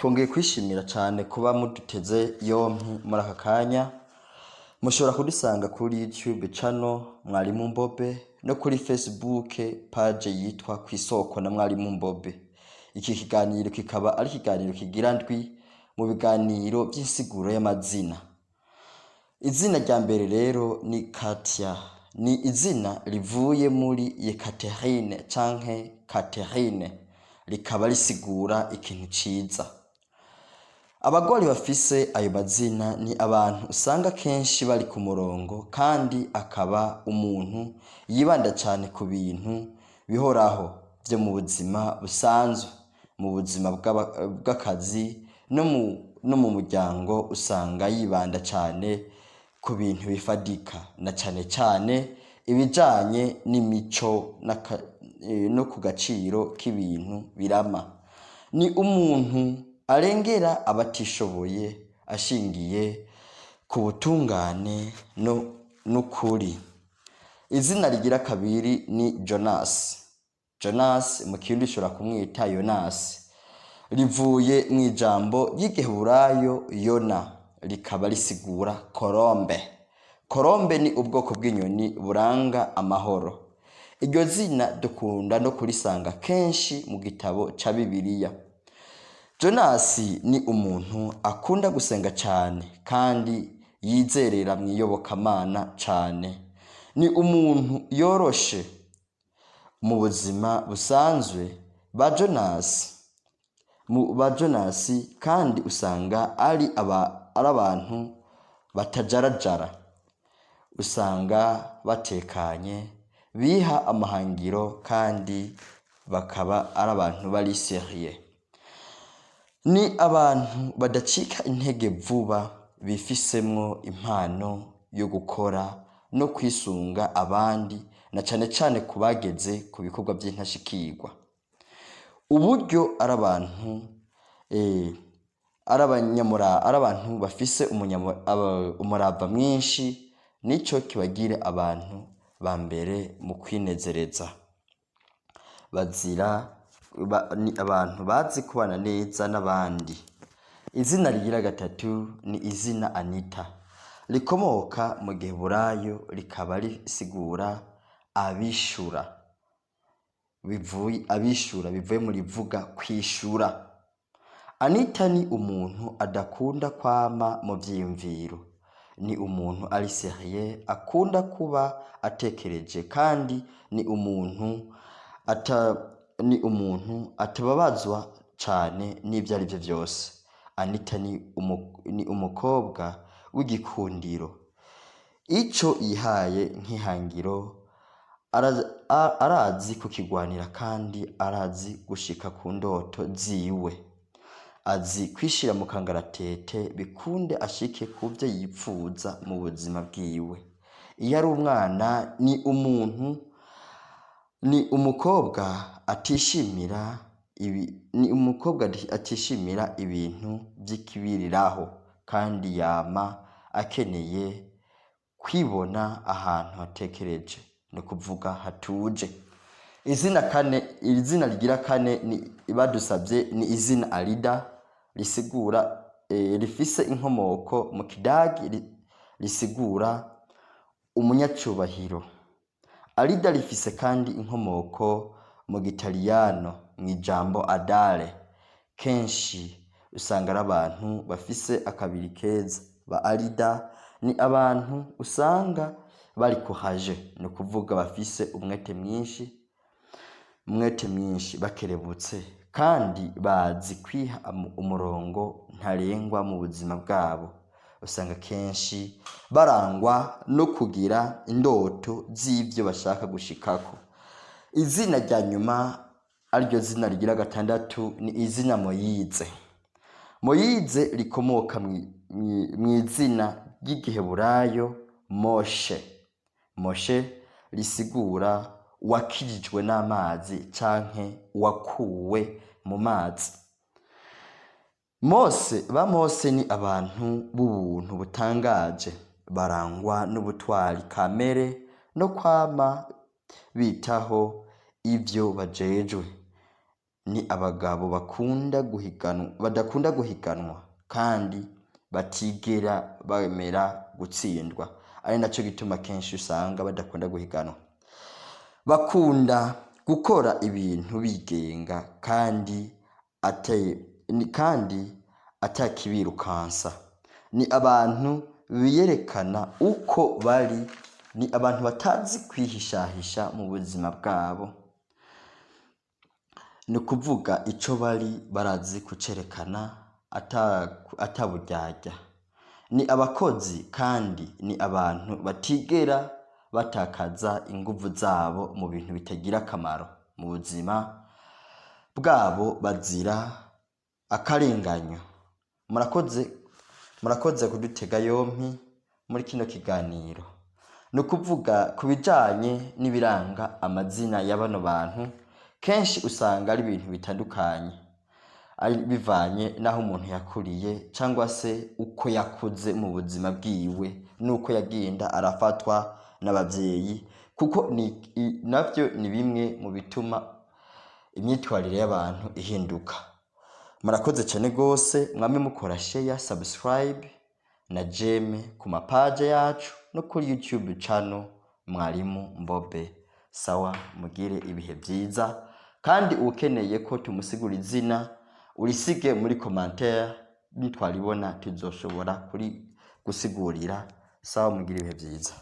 Twongeye kwishimira cyane kuba muduteze yompi muri aka kanya. Mushobora kudusanga kuri YouTube channel Mwarimu Mbobe no kuri Facebook page yitwa Kw'isoko na Mwarimu Mbobe. Iki kiganiro kikaba ari ikiganiro kigira ndwi mu biganiro by'insiguro y'amazina. Izina rya mbere rero ni Katia. Ni izina rivuye muri Yekaterine canke Katerine, rikaba risigura ikintu ciza. Abagore bafise ayo mazina ni abantu usanga kenshi bari ku murongo, kandi akaba umuntu yibanda cyane ku bintu bihoraho byo mu buzima busanzwe, mu buzima bw'akazi no mu muryango. Usanga yibanda cyane ku bintu bifadika, na cyane cyane ibijanye n'imico no ku gaciro k'ibintu birama. Ni umuntu arengera abatishoboye, ashingiye ku butungane no n'ukuri. Izina rigira kabiri ni Jonas. Jonas mu Kirundi ushobora kumwita Yonasi. Rivuye mu ijambo ry'Igiheburayo Yona, rikaba risigura colombe. Colombe ni ubwoko bw'inyoni buranga amahoro. Iryo zina dukunda no kurisanga kenshi mu gitabo ca Bibiliya. Jonasi ni umuntu akunda gusenga cyane kandi yizerera mu iyobokamana cyane. Ni umuntu yoroshe mu buzima busanzwe. Ba Jonasi kandi usanga ari abantu batajarajara, usanga batekanye, biha amahangiro, kandi bakaba ari abantu bari sérieux. Ni abantu badacika intege vuba, bifisemwo impano yo gukora no kwisunga abandi, na cane cane ku bageze ku bikorwa vy'intashikirwa. Uburyo ari abantu ari abantu bafise umurava mwinshi, nico kibagira abantu ba mbere mu kwinezereza. Bazira ni abantu bazi kubana neza n'abandi. Izina rigira gatatu ni izina Anita, rikomoka mu Giheburayo, rikaba risigura abishura, bivuye abishura, bivuye mu rivuga kwishura. Anita ni umuntu adakunda kwama mu vyiyumviro. Ni umuntu ari sérieux, akunda kuba atekereje, kandi ni umuntu atababazwa cane n'ivyo ari vyo vyose. Anita ni umukobwa w'igikundiro. Ico yihaye nk'ihangiro arazi kukigwanira, kandi arazi gushika ku ndoto ziwe. Azi kwishira mu kangaratete bikunde ashike kuvyo yipfuza mu buzima bwiwe. Iyo ari umwana, ni umukobwa atishimira ibintu vy'ikibiriraho, kandi yama akeneye kwibona ahantu hatekereje, ni kuvuga hatuje. Izina rigira kane ni badusavye ni izina Alida, risigura rifise inkomoko mu Kidagi, risigura umunyacubahiro. Alida rifise kandi inkomoko mu Gitaliyano mw'ijambo adare. Kenshi usanga ari abantu bafise akabiri keza. Ba Alida ni abantu usanga bari courageux, ni ukuvuga bafise umwete mwinshi, bakerebutse, kandi bazi kwiha umurongo ntarengwa mu buzima bwabo. Usanga kenshi barangwa no kugira indoto z'ivyo bashaka gushikako. Izina rya nyuma, ariryo zina rigira gatandatu, ni izina Moyize. Moyize rikomoka mw'izina ry'Igiheburayo Moshe. Moshe risigura uwakijijwe n'amazi canke uwakuwe mu mazi. Mose, ba Mose ni abantu b'ubuntu butangaje, barangwa n'ubutwari kamere no kwama bitaho ivyo bajejwe. Ni abagabo bakunda guhiganwa, badakunda guhiganwa kandi batigera bemera gutsindwa, ari naco gituma kenshi usanga badakunda guhiganwa. Bakunda gukora ibintu bigenga kandi atakibirukansa. Ni abantu biyerekana uko bari, ni abantu batazi kwihishahisha mu buzima bwabo. Ni ukuvuga ico bari barazi kucerekana ataburyarya. Ni abakozi kandi ni abantu batigera batakaza inguvu zabo mu bintu bitagira akamaro mu buzima bwabo, bazira akarenganyo. Murakoze, murakoze kudutega yompi muri kino kiganiro. Ni ukuvuga ku bijanye n'ibiranga amazina ya bano bantu, kenshi usanga ari ibintu bitandukanye, ari bivanye n'aho umuntu yakuriye cyangwa se uko yakuze mu buzima bwiwe n'uko yagenda arafatwa n'abavyeyi, kuko navyo ni bimwe mu bituma imyitwarire y'abantu ihinduka. Murakoze cyane rwose, mwame mukora share, subscribe na j'aime ku mapaje yacu no kuri YouTube channel Mwarimu Mbobe. Sawa, mugire ibihe byiza, kandi ukeneye ko tumusigura izina urisige muri commentaire, nitwaribona tuzoshobora kuri gusigurira. Sawa, mugire ibihe byiza.